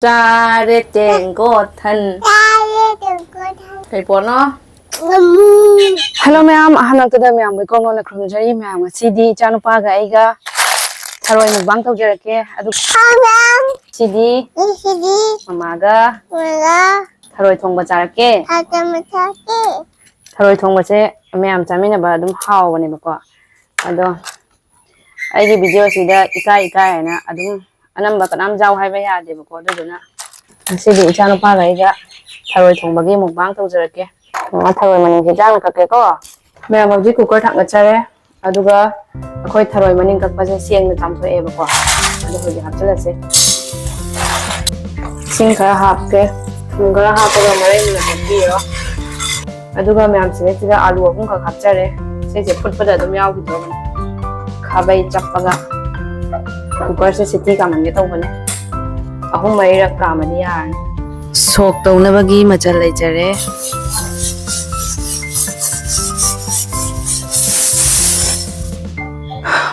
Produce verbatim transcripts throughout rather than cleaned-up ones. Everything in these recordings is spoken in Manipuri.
ꯆꯥꯔꯦ ꯇꯦꯡꯀꯣꯠ ꯊꯟ꯫ ꯆꯥꯔꯦ ꯇꯦꯡꯀꯣꯠ ꯊꯟ꯫ ꯀꯩ ꯄꯣꯠꯅꯣ? ꯉꯥꯃꯨ꯫ Hello ꯃꯌꯥꯝ, ꯑꯍꯥꯟꯕꯃꯛꯇꯗ ꯃꯌꯥꯝꯕꯨ ꯏꯀꯣꯡ ꯀꯣꯡꯅ ꯈꯨꯔꯨꯝꯖꯔꯤ꯫ ꯃꯌꯥꯝ, ꯉꯁꯤꯗꯤ ꯏꯆꯥꯅꯨꯄꯥꯒ ꯑꯩꯒ ꯊꯔꯣꯏ mukbang ꯇꯧꯖꯔꯛꯀꯦ꯫ ꯑꯗꯨ ꯍꯥꯎ ꯃꯌꯥꯝ꯫ ꯉꯁꯤꯗꯤ ꯉꯁꯤꯗꯤ ꯃꯃꯥꯒ ꯃꯃꯥꯒ ꯊꯔꯣꯏ ꯊꯣꯡꯕ ꯆꯥꯔꯛꯀꯦ꯫ ꯊꯔꯣꯏ ꯊꯣꯡꯕ ꯆꯥꯔꯛꯀꯦ꯫ ꯊꯔꯣꯏ ꯊꯣꯡꯕꯁꯦ ꯃꯌꯥꯝ ꯆꯥꯃꯤꯟꯅꯕ ꯑꯗꯨꯝ ꯍꯥꯎꯕꯅꯦꯕꯀꯣ꯫ ꯑꯗꯣ ꯑꯩꯒꯤ videoꯁꯤꯗ ꯏꯀꯥꯏ ꯏꯀꯥꯏ ꯍꯥꯏꯅ ꯑꯗꯨꯝ ꯑꯅꯝꯕ ꯀꯅꯥꯝ ꯌꯥꯎ ꯍꯥꯏꯕ ꯌꯥꯗꯦꯕꯀꯣ꯫ ꯑꯗꯨꯗꯨꯅ ꯉꯁꯤꯗꯤ ꯏꯆꯥꯅꯨꯄꯥꯒ ꯑꯩꯒ ꯊꯔꯣꯏ ꯊꯣꯡꯕꯒꯤ mukbang ꯇꯧꯖꯔꯛꯀꯦ꯫ ꯃꯃꯥ ꯊꯔꯣꯏ ꯃꯅꯤꯡꯁꯦ ꯏꯟꯖꯥꯡꯅ ꯀꯛꯀꯦꯀꯣ꯫ ꯃꯌꯥꯝ, ꯍꯧꯖꯤꯛ cooker ꯊꯥꯡꯒꯠꯆꯔꯦ꯫ ꯑꯗꯨꯒ ꯑꯩꯈꯣꯏ ꯊꯔꯣꯏ ꯃꯅꯤꯡ ꯀꯛꯄꯁꯦ ꯁꯦꯡꯅ ꯆꯥꯝꯊꯣꯛꯑꯦꯕꯀꯣ꯫ ꯑꯗꯣ ꯍꯧꯖꯤꯛ ꯍꯥꯞꯆꯤꯜꯂꯁꯦ꯫ ꯏꯁꯤꯡ ꯈꯔ ꯍꯥꯞꯀꯦ꯫ ꯊꯨꯝ ꯈꯔ ꯍꯥꯞꯄꯒ ꯃꯔꯩ ꯃꯨꯟꯅ ꯇꯣꯠꯄꯤꯔꯣ꯫ ꯑꯗꯨꯒ ꯃꯌꯥꯝ, ꯁꯤꯗꯩꯁꯤꯗ ꯑꯥꯂꯨ ꯑꯍꯨꯝꯈꯛ ꯍꯥꯞꯆꯔꯦ꯫ ꯁꯤꯁꯦ ꯐꯨꯠꯄꯗ ꯑꯗꯨꯝ ꯌꯥꯎꯈꯤꯗꯧꯕꯅꯦ꯫ ꯈꯥꯕꯩ ꯆꯞꯄꯒ cookerꯁꯦ ꯁꯤꯇꯤ ꯀꯥꯝꯍꯟꯒꯦ ꯇꯧꯕꯅꯦ꯫ ꯑꯍꯨꯝ ꯃꯔꯤꯔꯛ ꯀꯥꯝꯃꯗꯤ ꯌꯥꯔꯅꯤ꯫ ꯁꯣꯛ ꯇꯧꯅꯕꯒꯤ ꯃꯆꯜ ꯂꯩꯖꯔꯦ꯫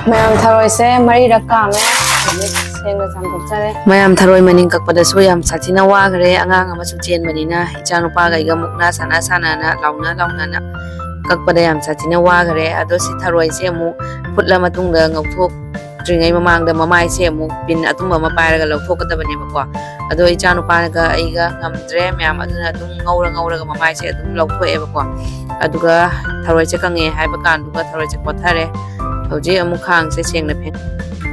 ꯃꯌꯥꯝ, ꯊꯔꯣꯏꯁꯦ ꯃꯔꯤꯔꯛ ꯀꯥꯝꯃꯦ꯫ ꯍꯧꯖꯤꯛ ꯁꯦꯡꯅ ꯆꯥꯝꯊꯣꯛꯆꯔꯦ꯫ ꯃꯌꯥꯝ, ꯊꯔꯣꯏ ꯃꯅꯤꯡ ꯀꯛꯄꯗꯁꯨ ꯌꯥꯝ ꯁꯥꯊꯤꯅ ꯋꯥꯈ꯭ꯔꯦ꯫ ꯑꯉꯥꯡ ꯑꯃꯁꯨ ꯆꯦꯟꯕꯅꯤꯅ ꯏꯆꯥꯅꯨꯄꯥꯒ ꯑꯩꯒ ꯃꯨꯛꯅ ꯁꯥꯟꯅ ꯁꯥꯟꯅꯅ, ꯂꯥꯎꯅ ꯂꯥꯎꯅꯅ ꯀꯛꯄꯗ ꯌꯥꯝ ꯁꯥꯊꯤꯅ ꯋꯥꯈ꯭ꯔꯦ꯫ ꯑꯗꯣ ꯁꯤ ꯊꯔꯣꯏꯁꯦ ꯑꯃꯨꯛ ꯐꯨꯠꯂ ꯃꯇꯨꯡꯗ ꯉꯧꯊꯣꯛꯇ꯭ꯔꯤꯉꯩ ꯃꯃꯥꯡꯗ ꯃꯃꯥꯏꯁꯦ ꯑꯃꯨꯛ ꯄꯤꯟ ꯑꯇꯨꯝꯕ ꯑꯃ ꯄꯥꯏꯔꯒ ꯂꯧꯊꯣꯛꯀꯗꯕꯅꯦꯕꯀꯣ꯫ ꯑꯗꯣ ꯏꯆꯥꯅꯨꯄꯥꯒ ꯑꯩꯒ ꯉꯝꯗ꯭ꯔꯦ ꯃꯌꯥꯝ, ꯑꯗꯨꯅ ꯑꯗꯨꯝ ꯉꯧꯔ ꯉꯧꯔꯒ ꯃꯃꯥꯏꯁꯦ ꯑꯗꯨꯝ ꯂꯧꯊꯣꯛꯑꯦꯕꯀꯣ꯫ ꯑꯗꯨꯒ ꯊꯔꯣꯏꯁꯦ ꯀꯪꯉꯦ ꯍꯥꯏꯕ ꯀꯥꯟꯗꯨꯒ ꯊꯔꯣꯏꯁꯦ ꯀꯣꯠꯊꯔꯦ꯫ ꯍꯧꯖꯤꯛ ꯑꯃꯨꯛ ꯈꯥꯡꯁꯦ ꯁꯦꯡꯅ ꯐꯦꯡ-,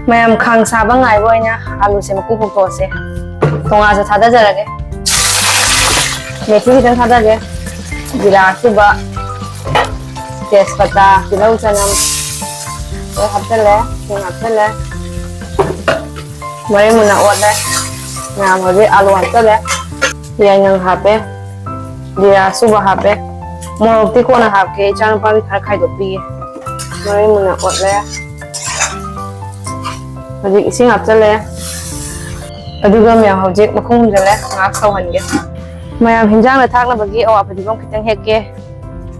ꯃꯌꯥꯝ, ꯈꯥꯡ ꯁꯥꯕ ꯉꯥꯏꯕ ꯑꯣꯏꯅ ꯑꯂꯨꯁꯦ ꯃꯀꯨ ꯈꯣꯛꯇꯣꯛꯑꯁꯦ꯫ ꯊꯣꯡꯉꯥꯁꯦ ꯊꯥꯗꯖꯔꯒꯦ꯫ ꯃꯦꯊꯤ ꯈꯤꯇꯪ ꯊꯥꯗꯒꯦ꯫ ꯖꯤꯔꯥ ꯑꯁꯨꯕ, ꯇꯦꯖꯄꯇꯥ, ꯇꯤꯜꯍꯧ ꯆꯅꯝ ꯂꯣꯏ ꯍꯥꯞꯆꯜꯂꯦ꯫ ꯁꯤꯡ ꯍꯥꯞꯆꯜꯂꯦ꯫ ꯃꯔꯩ ꯃꯨꯟꯅ ꯑꯣꯠꯂꯦ꯫ ꯃꯌꯥꯝ, ꯍꯧꯖꯤꯛ ꯑꯂꯨ ꯍꯥꯞꯆꯜꯂꯦ꯫ ꯌꯥꯏꯉꯪ ꯍꯥꯞꯄꯦ꯫ ꯖꯤꯔꯥ ꯑꯁꯨꯕ ꯍꯥꯞꯄꯦ꯫ ꯃꯣꯔꯣꯛꯇꯤ ꯀꯣꯟꯅ ꯍꯥꯞꯀꯦ, ꯏꯆꯥꯅꯨꯄꯥꯒꯤ ꯈꯔ ꯈꯥꯏꯗꯣꯛꯄꯤꯒꯦ꯫ ꯃꯔꯩ ꯃꯨꯟꯅ ꯑꯣꯠꯂꯦ꯫ ꯍꯧꯖꯤꯛ ꯏꯁꯤꯡ ꯍꯥꯞꯆꯜꯂꯦ꯫ ꯑꯗꯨꯒ ꯃꯌꯥꯝ, ꯍꯧꯖꯤꯛ ꯃꯈꯨꯝ ꯈꯨꯝꯖꯜꯂꯦ, ꯉꯥꯏꯍꯥꯛ ꯁꯧꯍꯟꯒꯦ꯫ ꯃꯌꯥꯝ, ꯍꯤꯟꯖꯥꯡꯗ ꯊꯥꯛꯅꯕꯒꯤ ꯑꯋꯥ ꯐꯗꯤꯒꯣꯝ ꯈꯤꯇꯪ ꯍꯦꯛꯀꯦ꯫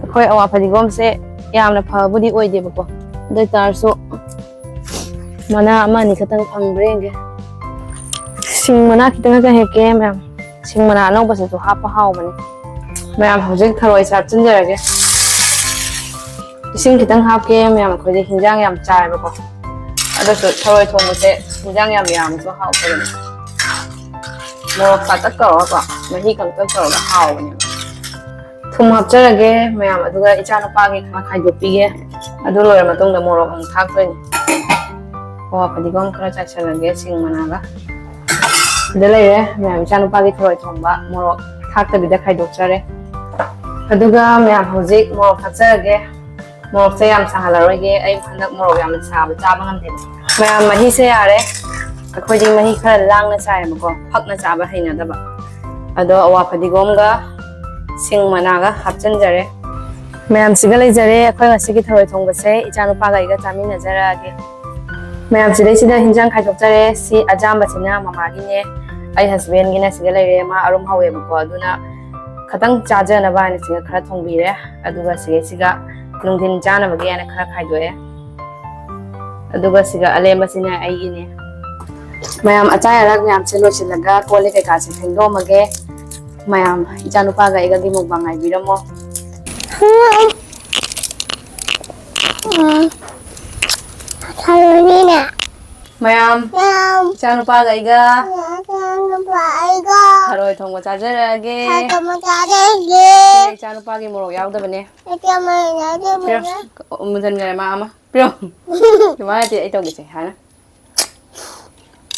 ꯑꯩꯈꯣꯏ ꯑꯋꯥ ꯐꯗꯤꯒꯣꯝꯁꯦ ꯌꯥꯝꯅ ꯐꯕꯨꯗꯤ ꯑꯣꯏꯗꯦꯕꯀꯣ, ꯑꯗꯨ ꯑꯣꯏ ꯇꯥꯔꯁꯨ ꯃꯅꯥ ꯑꯃ ꯑꯅꯤ ꯈꯛꯇꯪ ꯐꯪꯕ꯭ꯔꯥ ꯌꯦꯡꯒꯦ꯫ ꯁꯤꯡ ꯃꯅꯥ ꯈꯤꯇꯪꯒ ꯍꯦꯛꯀꯦ ꯃꯌꯥꯝ꯫ ꯁꯤꯡ ꯃꯅꯥ ꯑꯅꯧꯕꯁꯤꯁꯨ ꯍꯥꯞꯄ ꯍꯥꯎꯕꯅꯦ꯫ ꯃꯌꯥꯝ, ꯍꯧꯖꯤꯛ ꯊꯔꯣꯏꯁꯦ ꯍꯥꯞꯆꯤꯟꯖꯔꯒꯦ꯫ ꯏꯁꯤꯡ ꯈꯤꯇꯪ ꯍꯥꯞꯀꯦ ꯃꯌꯥꯝ, ꯑꯩꯈꯣꯏꯗꯤ ꯍꯤꯟꯖꯥꯡ ꯌꯥꯝ ꯆꯥꯏꯕꯀꯣ꯫ ꯑꯗꯨꯁꯨ ꯊꯔꯣꯏ ꯊꯣꯡꯕꯁꯦ ꯍꯤꯟꯖꯥꯡ ꯌꯥꯝ ꯌꯥꯝꯕꯁꯨ ꯍꯥꯎꯇꯕꯅꯦ꯫ ꯃꯣꯔꯣꯛ ꯁꯥꯇꯛ ꯇꯧꯔꯒꯀꯣ, ꯃꯍꯤ ꯀꯪꯇꯛ ꯇꯧꯔꯒ ꯍꯥꯎꯕꯅꯦꯕ꯫ ꯊꯨꯝ ꯍꯥꯞꯆꯔꯒꯦ ꯃꯌꯥꯝ, ꯑꯗꯨꯒ ꯏꯆꯥ ꯅꯨꯄꯥꯒꯤ ꯈꯔ ꯈꯥꯏꯗꯣꯛꯄꯤꯒꯦ꯫ ꯑꯗꯨ ꯂꯣꯏꯔ ꯃꯇꯨꯡꯗ ꯃꯣꯔꯣꯛ ꯑꯃꯨꯛ ꯊꯥꯛꯇꯣꯏꯅꯦ꯫ ꯑꯣ, ꯐꯗꯤꯒꯣꯝ ꯈꯔ ꯆꯥꯏꯁꯤꯜꯂꯒꯦ ꯁꯤꯡ ꯃꯅꯥꯒ꯫ ꯁꯤꯗ ꯂꯩꯔꯦ ꯃꯌꯥꯝ, ꯏꯆꯥ ꯅꯨꯄꯥꯒꯤ ꯊꯔꯣꯏ ꯊꯣꯡꯕ ꯃꯣꯔꯣꯛ ꯊꯥꯛꯇꯕꯤꯗ ꯈꯥꯏꯗꯣꯛꯆꯔꯦ꯫ ꯑꯗꯨꯒ ꯃꯌꯥꯝ, ꯍꯧꯖꯤꯛ ꯃꯣꯔꯣꯛ ꯊꯥꯛꯆꯔꯒꯦ꯫ ꯃꯣꯔꯣꯛꯁꯦ ꯌꯥꯝ ꯁꯥꯍꯜꯂꯔꯣꯏꯒꯦ, ꯑꯩ ꯍꯟꯗꯛ ꯃꯣꯔꯣꯛ ꯌꯥꯝꯅ ꯁꯥꯕ ꯆꯥꯕ ꯉꯝꯗꯦꯕ꯫ ꯃꯌꯥꯝ, ꯃꯍꯤꯁꯦ ꯌꯥꯔꯦ꯫ ꯑꯩꯈꯣꯏꯗꯤ ꯃꯍꯤ ꯈꯔ ꯂꯥꯡꯅ ꯆꯥꯏꯌꯦꯕꯀꯣ, ꯐꯛꯅ ꯆꯥꯕ ꯍꯩꯅꯗꯕ꯫ ꯑꯗꯣ ꯑꯋꯥ ꯐꯗꯤꯒꯣꯝꯒ ꯁꯤꯡ ꯃꯅꯥꯒ ꯍꯥꯞꯆꯤꯟꯖꯔꯦ꯫ ꯃꯌꯥꯝꯁꯤꯒ ꯂꯩꯖꯔꯦ ꯑꯩꯈꯣꯏ ꯉꯁꯤꯒꯤ ꯊꯔꯣꯏ ꯊꯣꯡꯕꯁꯦ꯫ ꯏꯆꯥꯅꯨꯄꯥꯒ ꯑꯩꯒ ꯆꯥꯃꯤꯟꯅꯖꯔꯛꯑꯒꯦ꯫ ꯃꯌꯥꯝ, ꯁꯤꯗꯩꯁꯤꯗ ꯍꯤꯟꯖꯥꯡ ꯈꯥꯏꯗꯣꯛꯆꯔꯦ꯫ ꯁꯤ ꯑꯖꯥꯝꯕꯁꯤꯅ ꯃꯃꯥꯒꯤꯅꯦ, ꯑꯩ ꯍꯁꯕꯦꯟꯒꯤꯅ ꯁꯤꯗ ꯂꯩꯔꯦ, ꯃꯥ ꯑꯔꯨꯝ ꯍꯧꯋꯦꯕꯀꯣ, ꯑꯗꯨꯅ ꯈꯤꯇꯪ ꯆꯥꯖꯅꯕ ꯍꯥꯏꯅ ꯁꯤꯗ ꯈꯔ ꯊꯣꯡꯕꯤꯔꯦ꯫ ꯑꯗꯨꯒ ꯁꯤꯗꯩꯁꯤꯒ ꯅꯨꯡꯊꯤꯟ ꯆꯥꯅꯕꯒꯤ ꯍꯥꯏꯅ ꯈꯔ ꯈꯥꯏꯗꯣꯛꯑꯦ꯫ ꯑꯗꯨꯒ ꯁꯤꯒ ꯑꯂꯦꯝꯕꯁꯤꯅ ꯑꯩꯒꯤꯅꯦ꯫ ꯃꯌꯥꯝ, ꯑꯆꯥ ꯑꯔꯥꯛ ꯃꯌꯥꯝꯁꯦ ꯂꯣꯏꯁꯤꯜꯂꯒ ꯀꯣꯜ ꯂꯤꯛ ꯀꯩꯀꯥꯁꯦ ꯐꯦꯡꯗꯣꯛꯑꯝꯃꯒꯦ꯫ ꯃꯌꯥꯝ, ꯏꯆꯥꯅꯨꯄꯥꯒ ꯑꯩꯒꯗꯤ ꯃꯨꯛꯕꯥꯡ ꯉꯥꯏꯕꯤꯔꯝꯃꯣ꯫ ꯎꯝ꯫ ꯊꯔꯣꯏꯅꯤꯅꯦ꯫ ꯃꯌꯥꯝ, ꯃꯌꯥꯝ꯫ ꯏꯆꯥꯅꯨꯄꯥꯒ ꯑꯩꯒ ꯏꯆꯥꯅꯨꯄꯥ ꯑꯩꯒ ꯊꯔꯣꯏ ꯊꯣꯡꯕ ꯆꯥꯖꯔꯛꯑꯒꯦ꯫ ꯊꯔꯣꯏ ꯊꯣꯡꯕ ꯆꯥꯖꯔꯛꯑꯒꯦ꯫ ꯁꯤꯅ ꯏꯆꯥꯅꯨꯄꯥꯒꯤ ꯃꯣꯔꯣꯛ ꯌꯥꯎꯗꯕꯅꯦ꯫ ꯏꯆꯥꯅꯨꯄꯥꯒꯤ ꯃꯣꯔꯣꯛ ꯌꯥꯎꯗꯕꯅꯦ꯫ ꯄꯤꯔꯣ꯫ ꯃꯨꯟꯖꯟꯈꯔꯦ ꯃꯥ ꯑꯃ꯫ ꯄꯤꯔꯣ꯫ ꯑꯗꯨꯃꯥꯏꯅ ꯅꯠꯇꯦ, ꯑꯩ ꯇꯧꯒꯦꯁꯦ ꯍꯥꯟꯅ꯫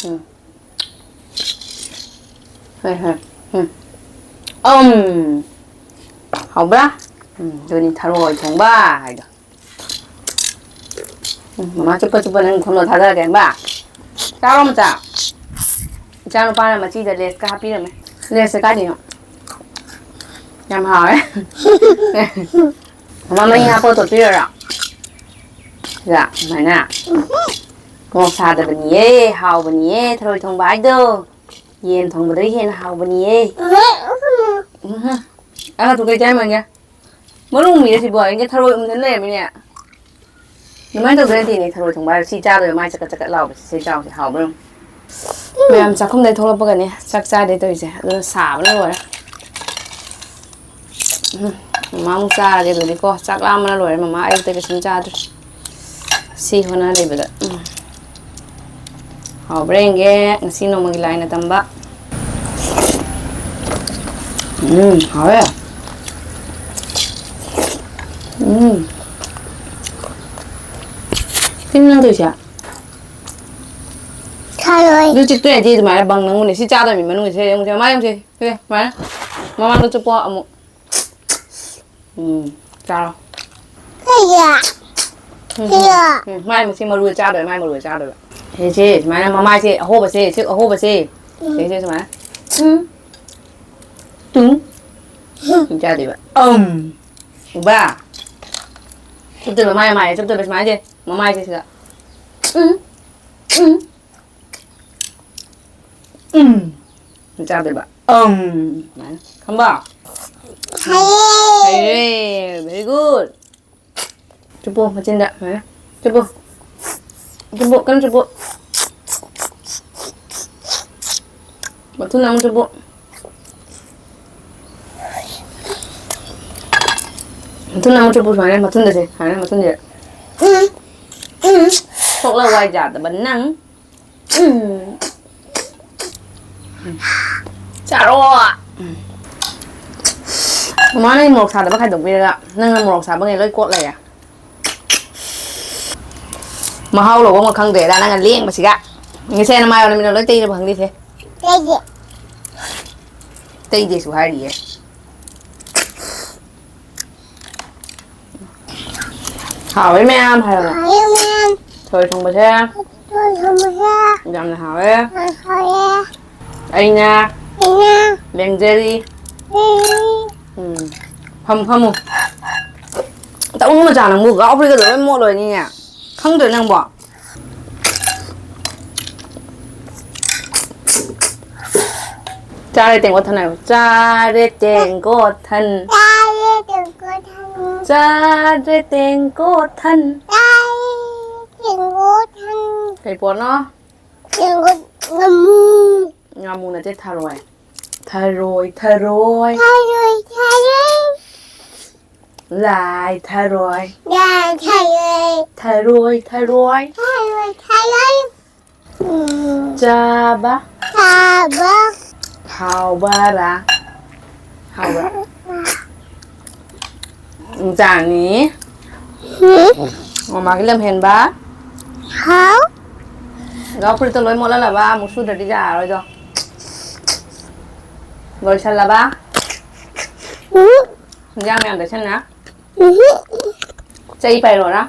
ꯎꯝ꯫ ꯍꯣꯏ, ꯍꯣꯏ꯫ ꯎꯝ꯫ ꯑꯝ꯫ ꯍꯥꯎꯕ꯭ꯔꯥ? ꯎꯝ, ꯑꯗꯨꯅꯤ ꯊꯔꯣꯏ ꯊꯣꯡꯕ ꯍꯥꯏꯗꯣ꯫ ꯎꯝ, ꯃꯃꯥ ꯆꯨꯞꯄ ꯆꯨꯞꯄ ꯅꯪ ꯈꯨꯝꯂꯣ ꯊꯥꯗꯔꯒꯦ, ꯈꯪꯕ꯭ꯔꯥ? ꯆꯥꯔꯣ, ꯃꯆꯥ꯫ ꯏꯆꯥꯅꯨꯄꯥꯅ ꯃꯆꯤꯗ ꯂꯦꯁꯀ ꯍꯥꯞꯄꯤꯔꯝꯃꯦ꯫ ꯂꯦꯁꯁꯦ ꯀꯥꯏꯗꯩꯅꯣ? ꯌꯥꯝ ꯍꯥꯎꯋꯦ꯫ ꯃꯃꯥ, ꯃꯍꯤ ꯍꯥꯞꯄ ꯇꯣꯠꯄꯤꯔꯔꯥ? ꯁꯤꯗ, ꯁꯨꯃꯥꯏꯅ꯫ ꯃꯣꯔꯣꯛ ꯁꯥꯗꯕꯅꯤꯌꯦ, ꯍꯥꯎꯕꯅꯤꯌꯦ, ꯊꯔꯣꯏ ꯊꯣꯡꯕ ꯍꯥꯏꯗꯣ꯫ ꯌꯦꯟ ꯊꯣꯡꯕꯗꯒꯤ ꯍꯦꯟꯅ ꯍꯥꯎꯕꯅꯤꯌꯦ꯫ ꯎꯝ꯫ ꯑꯃꯗꯨ ꯀꯩ ꯆꯥꯏ ꯃꯥꯟꯒꯦ? ꯃꯔꯨ ꯎꯃꯤꯔ ꯁꯤꯕꯣ? ꯑꯩꯒ ꯊꯔꯣꯏ ꯎꯝꯗꯅ ꯂꯩꯔꯝꯃꯤꯅꯦ꯫ ꯑꯗꯨꯃꯥꯏꯅ ꯇꯧꯗꯣꯏ ꯅꯠꯇꯦꯅꯦ, ꯊꯔꯣꯏ ꯊꯣꯡꯕ ꯍꯥꯏꯔ ꯁꯤ ꯆꯥꯗꯣꯏ ꯃꯥꯏ ꯆꯀꯠ ꯆꯀꯠ ꯂꯥꯎꯕꯁꯦ, ꯁꯤ ꯆꯥꯎꯁꯦ ꯍꯥꯎꯕ꯭ꯔꯥ ꯌꯦꯡꯉꯨ꯫ ꯃꯌꯥꯝ ꯆꯥꯛꯈꯨꯝꯗꯩ ꯊꯣꯛꯂꯛꯄꯒꯅꯦ ꯆꯥꯛ ꯆꯥꯗꯦ ꯇꯧꯔꯤꯁꯦ, ꯑꯗꯨꯅ ꯁꯥꯕꯅ ꯂꯣꯏꯔꯦ꯫ ꯎꯝ, ꯃꯃꯥ ꯑꯃꯨꯛ ꯆꯥꯔꯒꯦ ꯑꯗꯨꯗꯤꯀꯣ꯫ ꯆꯥꯛ ꯂꯥꯝꯕꯅ ꯂꯣꯏꯔꯦ ꯃꯃꯥ, ꯑꯌꯨꯛꯇ ꯀꯩꯁꯨꯝ ꯆꯥꯗ꯭ꯔꯤ꯫ ꯁꯤ ꯍꯣꯠꯅ ꯂꯩꯕꯗ꯫ ꯎꯝ꯫ ꯍꯥꯎꯕ꯭ꯔꯥ ꯌꯦꯡꯒꯦ ꯉꯁꯤ ꯅꯣꯡꯃꯒꯤ ꯂꯥꯏꯅ ꯇꯝꯕ꯫ ꯎꯝ, ꯍꯥꯎꯋꯦ꯫ ꯎꯝ꯫ ꯀꯩꯅꯣ ꯅꯪ ꯇꯧꯔꯤꯁꯦ? ꯆꯥꯔꯣꯏ꯫ ꯑꯗꯨ ꯆꯤꯛꯄ ꯌꯥꯗꯦ ꯑꯗꯨꯃꯥꯏꯅ ꯕꯪ ꯅꯪꯉꯨꯅꯦ꯫ ꯁꯤ ꯆꯥꯗꯕ ꯃꯤ ꯃꯅꯨꯡꯒꯤ ꯁꯦ ꯌꯦꯡꯉꯨꯁꯦ꯫ ꯃꯃꯥ ꯌꯦꯡꯉꯨꯁꯦ꯫ ꯁꯦ, ꯁꯨꯃꯥꯏꯅ꯫ ꯃꯃꯥꯡꯗ ꯆꯨꯞꯄꯣ ꯑꯃꯨꯛ꯫ ꯎꯝ, ꯆꯥꯔꯣ꯫ ꯀꯩꯒꯤ? ꯎꯝ, ꯀꯩꯒꯤ? ꯎꯝ, ꯃꯥꯏ ꯃꯁꯤ ꯃꯔꯨ ꯆꯥꯗꯣꯏ, ꯃꯥꯏ ꯃꯔꯨ ꯆꯥꯗꯣꯏꯕ꯫ ꯁꯤꯁꯦ ꯁꯨꯃꯥꯏꯅ ꯃꯃꯥꯏꯁꯦ ꯑꯍꯣꯕꯁꯦ, ꯁꯤ ꯑꯍꯣꯕꯁꯦ꯫ ꯎꯝ꯫ ꯁꯤꯁꯦ ꯁꯨꯃꯥꯏꯅ꯫ ꯎꯝ꯫ ꯇꯨꯡ꯫ ꯎꯝ꯫ ꯆꯥꯗꯣꯏꯕ꯫ ꯑꯝ꯫ ꯎꯕ? ꯆꯨꯞꯇꯣꯏꯕ, ꯃꯥꯏ ꯃꯃꯥꯏ ꯆꯨꯞꯇꯣꯏꯕ ꯁꯨꯃꯥꯏꯅ ꯁꯦ꯫ ꯃꯃꯥꯏꯁꯦ ꯁꯤꯗ꯫ ꯎꯝ꯫ ꯎꯝ꯫ ꯎꯝ꯫ ꯆꯥꯗꯣꯏꯕ꯫ ꯑꯝ꯫ ꯁꯨꯃꯥꯏꯅ꯫ ꯈꯪꯕ? ꯍꯩꯔꯦ꯫ ꯍꯩꯔꯦ꯫ Very good꯫ ꯆꯨꯞꯄꯣ ꯃꯆꯤꯟꯗ꯫ ꯁꯨꯃꯥꯏꯅ꯫ ꯆꯨꯞꯄꯣ꯫ ꯆꯨꯞꯄꯣ꯫ ꯀꯟꯅ ꯆꯨꯞꯄꯣ꯫ ꯃꯊꯨꯟ ꯑꯃꯨꯛ ꯆꯨꯞꯄꯣ꯫ ꯃꯊꯨꯟ ꯑꯃꯨꯛ ꯆꯨꯞꯄꯨ ꯁꯨꯃꯥꯏꯅ ꯃꯊꯨꯟꯗꯁꯦ꯫ ꯁꯨꯃꯥꯏꯅ ꯃꯊꯨꯟꯁꯦ꯫ ꯎꯝ꯫ ꯎꯝ꯫ ꯊꯣꯛꯂ ꯋꯥꯏ ꯌꯥꯗꯕ ꯅꯪ꯫ ꯎꯝ꯫ ꯆꯥꯔꯣ꯫ ꯎꯝ꯫ ꯃꯃꯥꯅ ꯑꯩ ꯃꯣꯔꯣꯛ ꯁꯥꯗꯕ ꯈꯥꯏꯗꯣꯛꯄꯤꯔꯒ ꯅꯪꯅ ꯃꯣꯔꯣꯛ ꯁꯥꯕꯉꯩ ꯂꯣꯏ ꯀꯣꯠ ꯂꯩꯔꯦ꯫ ꯃꯍꯥꯎ ꯂꯧꯕ ꯑꯃ ꯈꯪꯗ꯭ꯔꯦꯗ ꯅꯪꯅ ꯂꯦꯡꯕꯁꯤꯒ꯫ ꯉꯁꯤ ꯅꯃꯥꯏ ꯑꯣꯏꯔꯃꯤꯅ ꯂꯣꯏ ꯇꯩꯔꯕ ꯈꯪꯗꯦꯁꯦ꯫ ꯇꯩꯗꯦ꯫ ꯇꯩꯗꯦꯁꯨ ꯍꯥꯏꯔꯤꯌꯦ꯫ ꯍꯥꯎꯋꯦ ꯃꯌꯥꯝ ꯍꯥꯏꯔꯒ꯫ ꯍꯥꯎꯋꯦ ꯃꯌꯥꯝ꯫ ꯊꯔꯣꯏ ꯊꯣꯡꯕꯁꯦ꯫ ꯊꯔꯣꯏ ꯊꯣꯡꯕꯁꯦ꯫ ꯌꯥꯝꯅ ꯍꯥꯎꯋꯦ꯫ ꯌꯥꯝ ꯍꯥꯎꯋꯦ꯫ ꯑꯩꯅ꯫ ꯑꯩꯅ꯫ ꯂꯦꯡꯖꯔꯤ꯫ ꯂꯦꯡꯖꯔꯤ꯫ ꯎꯝ꯫ ꯐꯝꯃꯨ, ꯐꯝꯃꯨ꯫ ꯇꯧꯅꯨ ꯃꯆꯥ ꯅꯪꯕꯨ, ꯒꯥꯎ ꯐꯨꯔꯤꯠꯀꯗꯣ ꯂꯣꯏ ꯃꯣꯠꯂꯣꯏꯅꯤꯅꯦ꯫ ꯈꯪꯗ꯭ꯔꯣ ꯅꯪꯕꯣ? ꯆꯥꯔꯦ ꯇꯦꯡꯀꯣꯠ ꯊꯟ ꯍꯥꯏꯌꯣ꯫ ꯆꯥꯔꯦ ꯇꯦꯡꯀꯣꯠ ꯊꯟ꯫ ꯆꯥꯔꯦ ꯇꯦꯡꯀꯣꯠ ꯊꯟ꯫ ꯆꯥꯔꯦ ꯇꯦꯡꯀꯣꯠ ꯊꯟ꯫ ꯆꯥꯔꯦ ꯇꯦꯡꯀꯣꯠ ꯊꯟ꯫ ꯀꯩ ꯄꯣꯠꯅꯣ? ꯇꯦꯡꯀꯣꯠ꯫ ꯉꯥꯃꯨ꯫ ꯉꯥꯃꯨ ꯅꯠꯇꯦ, ꯊꯔꯣꯏ꯫ ꯊꯔꯣꯏ, ꯊꯔꯣꯏ꯫ ꯊꯔꯣꯏ, ꯊꯔꯣꯏ꯫ ꯂꯥꯏ ꯊꯔꯣꯏ꯫ ꯂꯥꯏ ꯊꯔꯣꯏ꯫ ꯊꯔꯣꯏ, ꯊꯔꯣꯏ꯫ ꯊꯔꯣꯏ, ꯊꯔꯣꯏ꯫ ꯎꯝ꯫ ꯆꯥꯕ꯫ ꯆꯥꯕ꯫ ꯍꯥꯎꯕꯔꯥ? ꯍꯥꯎꯕ꯭ꯔꯥ? ꯏꯟꯖꯥꯡꯅꯤ꯫ ꯎꯝ꯫ ꯃꯃꯥꯒꯤ ꯂꯝꯍꯦꯟꯕ꯫ ꯍꯥꯎ꯫ ꯒꯥꯎ ꯐꯨꯔꯤꯠꯇꯣ ꯂꯣꯏ ꯃꯣꯠꯍꯜꯂꯕ? ꯑꯃꯨꯛ ꯁꯨꯗ꯭ꯔꯗꯤ ꯌꯥꯔꯔꯣꯏꯗꯣ꯫ ꯂꯣꯏꯁꯜꯂꯕ? ꯎꯝ꯫ ꯏꯟꯖꯥꯡ ꯃꯌꯥꯝ ꯇꯩꯁꯟꯅ꯫ ꯎꯝ꯫ ꯆꯩ ꯄꯥꯏꯔꯣꯔꯥ?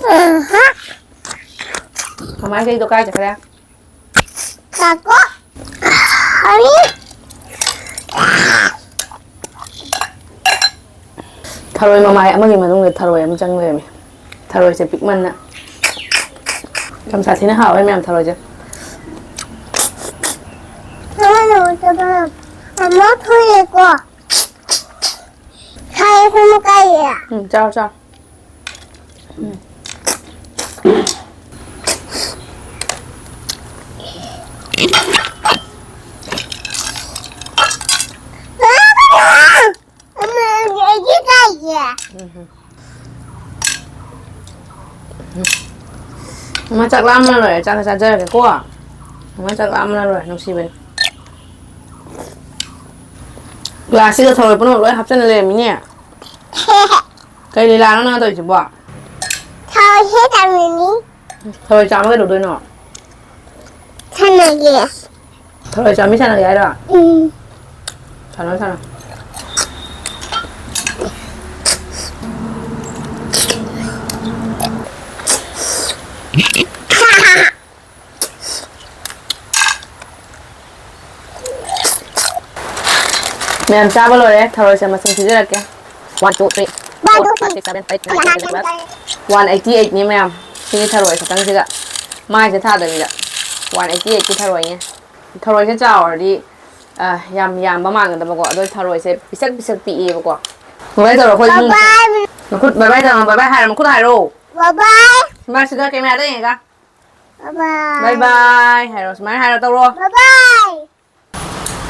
ꯑꯍꯥ꯫ ꯃꯃꯥꯏ ꯆꯩꯗꯣ ꯀꯥꯏ ꯆꯠꯈ꯭ꯔꯦ? ꯉꯥꯏꯈꯣ꯫ ꯑꯅꯤ꯫ ꯊꯔꯣꯏ ꯃꯃꯥꯏ ꯑꯃꯒꯤ ꯃꯅꯨꯡꯗ ꯊꯔꯣꯏ ꯑꯃ ꯆꯪ ꯂꯩꯔꯝꯃꯤ꯫ ꯊꯔꯣꯏꯁꯦ ꯄꯤꯛꯃꯟꯅ꯫ ꯌꯥꯝ ꯁꯥꯊꯤꯅ ꯍꯥꯎꯋꯦ ꯃꯌꯥꯝ ꯊꯔꯣꯏꯁꯦ꯫ ꯑꯃ ꯊꯣꯛꯑꯦꯀꯣ꯫ ꯊꯔꯣꯏ ꯁꯨꯝ ꯀꯥꯏꯌꯦ꯫ ꯎꯝ, ꯆꯥꯎ, ꯆꯥꯎ꯫ ꯎꯝ꯫ ꯑꯃ, ꯑꯩꯒꯤ ꯀꯥꯏꯌꯦ꯫ ꯎꯝ꯫ ꯃꯃꯥ ꯆꯥꯛ ꯂꯥꯝꯕꯅ ꯂꯣꯏꯔꯦ꯫ ꯆꯥꯛ ꯆꯥꯖꯔꯒꯦꯀꯣ꯫ ꯃꯃꯥ ꯆꯥꯛ ꯂꯥꯝꯕꯅ ꯂꯣꯏꯔꯦ꯫ ꯅꯨꯡꯁꯤꯕꯅꯦ꯫ ꯒ꯭ꯂꯥꯁꯁꯤꯗ ꯊꯔꯣꯏ ꯄꯨꯝꯅꯃꯛ ꯂꯣꯏ ꯍꯥꯞꯆꯤꯟꯅ ꯂꯩꯔꯝꯃꯤꯅꯦ꯫ ꯀꯩ ꯂꯤꯂꯥꯅꯣ ꯅꯪ ꯇꯧꯔꯤꯁꯤꯕꯣ? ꯊꯔꯣꯏ ꯍꯦꯛ ꯇꯧꯔꯤꯅꯤ꯫ ꯊꯔꯣꯏ ꯆꯥꯕ ꯀꯩꯗꯧꯗꯣꯏꯅꯣ? ꯁꯥꯟꯅꯒꯦ꯫ ꯊꯔꯣꯏ ꯆꯥꯃꯤ ꯁꯥꯟꯅꯒꯦ ꯍꯥꯏꯔꯣ? ꯎꯝ꯫ ꯁꯥꯟꯅꯧ, ꯁꯥꯟꯅꯧ꯫ ꯃꯌꯥꯝ ꯆꯥꯕ ꯂꯣꯏꯔꯦ꯫ ꯊꯔꯣꯏꯁꯦ ꯃꯁꯤꯡ ꯊꯤꯖꯔꯛꯀꯦ꯫ One, two, three, four, five, six, seven, eight, nine, ten, eleven, twelve꯫ One eighty eight ꯅꯤ ꯃꯌꯥꯝ꯫ ꯁꯤꯒꯤ ꯊꯔꯣꯏ ꯈꯛꯇꯪꯁꯤꯒ꯫ ꯃꯥꯏꯁꯦ ꯊꯥꯗꯕꯤꯗ꯫ One eighty eight ꯀꯤ ꯊꯔꯣꯏꯅꯦ꯫ ꯊꯔꯣꯏꯁꯦ ꯆꯥꯎꯔꯗꯤ, ꯑ, ꯌꯥꯝ ꯌꯥꯝꯕ ꯃꯥꯟꯒꯗꯕꯀꯣ꯫ ꯑꯗꯣ ꯊꯔꯣꯏꯁꯦ ꯄꯤꯁꯛ ꯄꯤꯁꯛ ꯄꯤꯛꯑꯦꯕꯀꯣ꯫ Bye bye ꯇꯧꯔꯣ, ꯑꯩꯈꯣꯏ ꯏꯃꯨꯡ꯫ Bye bye꯫ ꯃꯈꯨꯠ bye bye ꯇꯧꯔꯣ, bye bye ꯍꯥꯏꯔꯣ, ꯃꯈꯨꯠ ꯍꯥꯏꯔꯣ꯫ Bye bye꯫ ꯏꯃꯥ, ꯁꯤꯗ camera ꯗ ꯌꯦꯡꯉꯒ꯫ Bye bye ꯍꯥꯏꯔꯣ, ꯁꯨꯃꯥꯏꯅ ꯍꯥꯏꯔꯣ, ꯇꯧꯔꯣ꯫ Bye bye.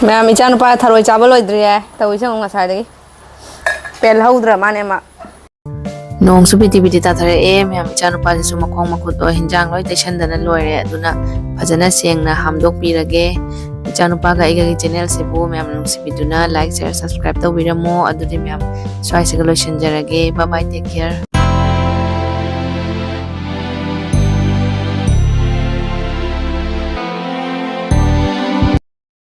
ꯃꯌꯥꯝ, ꯏꯆꯥꯅꯨꯄꯥ ꯊꯔꯣꯏ ꯆꯥꯕ ꯂꯣꯏꯗ꯭ꯔꯤꯌꯦ, ꯇꯧꯔꯤꯁꯦ ꯌꯦꯡꯉꯨ ꯉꯁꯥꯏꯗꯒꯤ꯫ ꯄꯦꯜꯍꯧꯗ꯭ꯔ ꯃꯥꯅꯦ ꯃꯥ꯫ ꯅꯣꯡꯁꯨ ꯄꯤꯇꯤ ꯄꯤꯇꯤ ꯇꯥꯊꯔꯛꯑꯦ꯫ ꯃꯌꯥꯝ, ꯏꯆꯥꯅꯨꯄꯥꯁꯤꯁꯨ ꯃꯈꯣꯡ ꯃꯈꯨꯠ ꯂꯣꯏ ꯍꯤꯟꯖꯥꯡ ꯂꯣꯏ ꯇꯩꯁꯟꯗꯅ ꯂꯣꯏꯔꯦ꯫ ꯑꯗꯨꯅ ꯐꯖꯅ ꯁꯦꯡꯅ ꯍꯥꯝꯗꯣꯛꯄꯤꯔꯒꯦ꯫ ꯏꯆꯥꯅꯨꯄꯥꯒ ꯑꯩꯒꯒꯤ ꯆꯦꯅꯦꯜꯁꯤꯕꯨ ꯃꯌꯥꯝ ꯅꯨꯡꯁꯤꯕꯤꯗꯨꯅ like, share, subscribe ꯇꯧꯕꯤꯔꯝꯃꯣ꯫ ꯑꯗꯨꯗꯤ ꯃꯌꯥꯝ, ꯁ꯭ꯋꯥꯏꯁꯤꯒ ꯂꯣꯏꯁꯤꯟꯖꯔꯒꯦ꯫ Bye bye, take care꯫